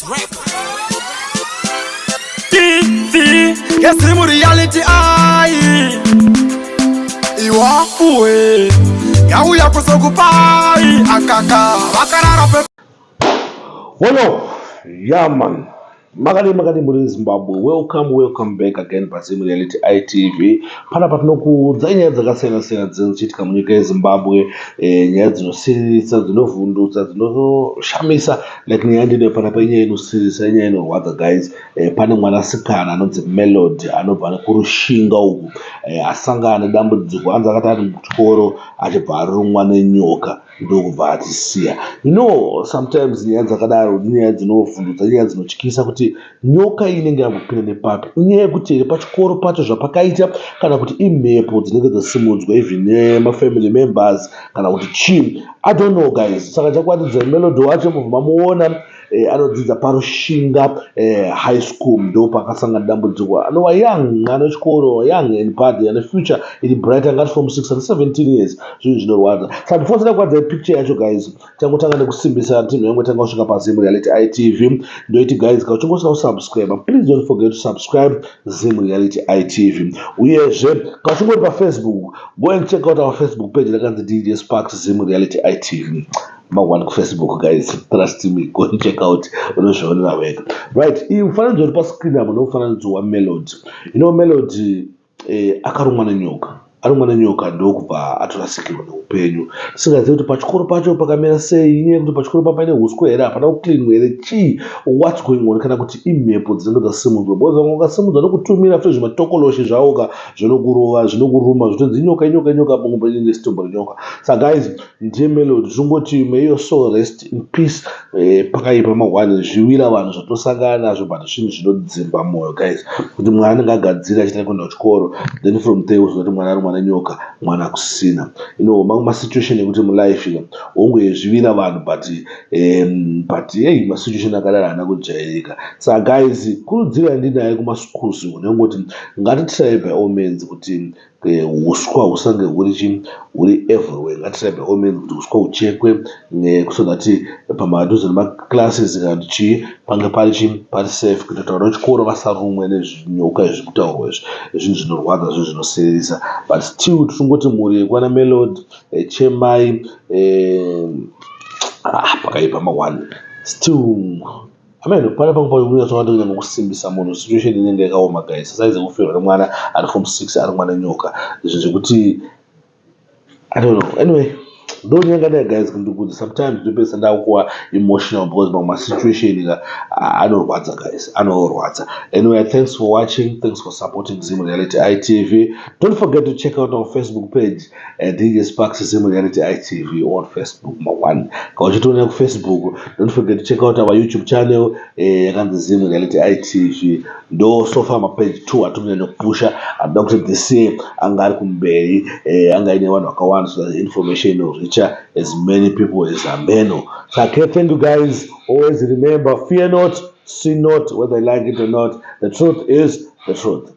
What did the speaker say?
Sparks Records. TV yeZim Reality ai iwafuwe yauya kuzokupai akaka vakarara pe. Hello, yeah man. Makadi makadi muri Zimbabwe. Welcome, welcome back again paZim Reality ITV. Panapa tinokuudza nyaya dzakasiyana siyana dzinochiitika munyika yeZimbabwe, nyaya dzinosiririsa, dzinovhundutsa, dzinoshamisa. Like nyaya ndinoyo panapa inyaya inosiririsa, inyaya inorwadza, guys. Pane mwanasikana anonzi Melody anobva nekuRushinga uku, asangana nedambudziko. Anzi akati ari muchikoro achibva arumwa nenyoka, ndokubva atisiya. Sometimes nyaya dzakadaro inyaya dzinovhundutsa, inyaya dzinotyisa kuti nyoka iyi inenge yambopinda nepapi. Inyaya yekuti here pachikoro pacho zvapakaita, kana kuti imhepo dzinenge dzasimudzwa even nemafamily members, kana kuti chii? I don't know, guys. Saka chakuratidza Melody wacho, mubva mamuona. Anodzidza paRushinga High School, ndo pakasangana dambudziko. Anova young, mwana wechikoro, young and bad, ane future iri bright. Angati form 6 and 17 years. Zvinhu zvinorwadza. Saka before tisada kuratidza picture yacho, guys, tangotanga nekusimbisa team yangu. Tanga kusvika paZim Reality ITV. Ndoiti guys, kana uchingosvika kusubscribe, please don't forget to subscribe Zim Reality ITV. Uyezve kana uchingori paFacebook, go and check out our Facebook page rakanzi DJ Sparks Zim Reality ITV ma1 kuFacebook. Guys, trust me, go and check out, unozvionera wega. Right, iyi mufananidzo uri pascreen apo ndomufananidzo waMelody. Melody akarumwa nenyoka. Arumwa nenyoka ndokubva atorasikirwa neupenyu. Tisingazivi kuti pachikoro pacho pakamira sei. Inyaya yekuti pachikoro pa paine uswa here, hapana kucleanwa here, chii, what's going on, kana kuti imhepo dzinenge dzasimudzwa? Because vamwe vakasimudzwa nokutumira futi zvimatokoloshi zvavoka zvinokurova, zvinokuruma, zvotonzi inyoka, inyoka, inyoka, pamwe inenge sitombo renyoka. Saka guys, ndiye Melody. Tingoti may your soul rest in peace. Pakaipa mahwani, zviwira vanhu zvatosangana nazvo, but zvinhu zvinodzimba mwoyo, guys, kuti mwana anenge agadzira achitanga kuenda kuchikoro, then from there uzoti mwana arumwa nenyoka, mwana kusina. Mamwe masituation ekuti mulife hongu zvivira vanhu, but hey, masituation akadaro haana kujairika. Saka guys, kurudziro yandinayo kumaschools ndengoti ngatitry by all means kuti uswa husange huri chi huri everywhere. Ngatitry by all means kuti uswa huchekwe so that pamadhuze nemaclasses kana kuti chii pange pari chi pari safe, kuitira kuti vana vechikoro vasarumwe nezvinyoka izvi kutaurwa izvi. Zvinhu zvinorwadza, zvinhu zvinosiririsa, but still tingoti mhuri yekwana Melody, chemai. Pakaipa ma1 still. Amen. Pane pamwe pakunyatsokunyanya kusimbisa munhu. Situation inenge yakaoma, guys. Saize kufirwa nemwana ari form 6 arumwa nenyoka, zvinhu zvekuti I don't know. Anyway, ndonyanga guys, kuti sometimes ndopedzisa ndakuva emotional because mamwe masituation ka anorwadza, guys, anorwadza. Anyway, thanks for watching, thanks for supporting Zim Reality ITV. Don't forget to check out our Facebook page, DJ Sparks Zim Reality ITV on Facebook ma1. Kana uchitoona kuFacebook, don't forget to check out our YouTube channel yakanzi Zim Reality ITV. Ndo so far mapage 2 atikunyanya kupusha. Anoda kuti this year anga ari kumberi, anga aine vanhu vakawanda, so that the information will reach as many people as ambeno. Saka thank you, guys. Always remember, fear not, sin not, whether you like it or not, the truth is the truth.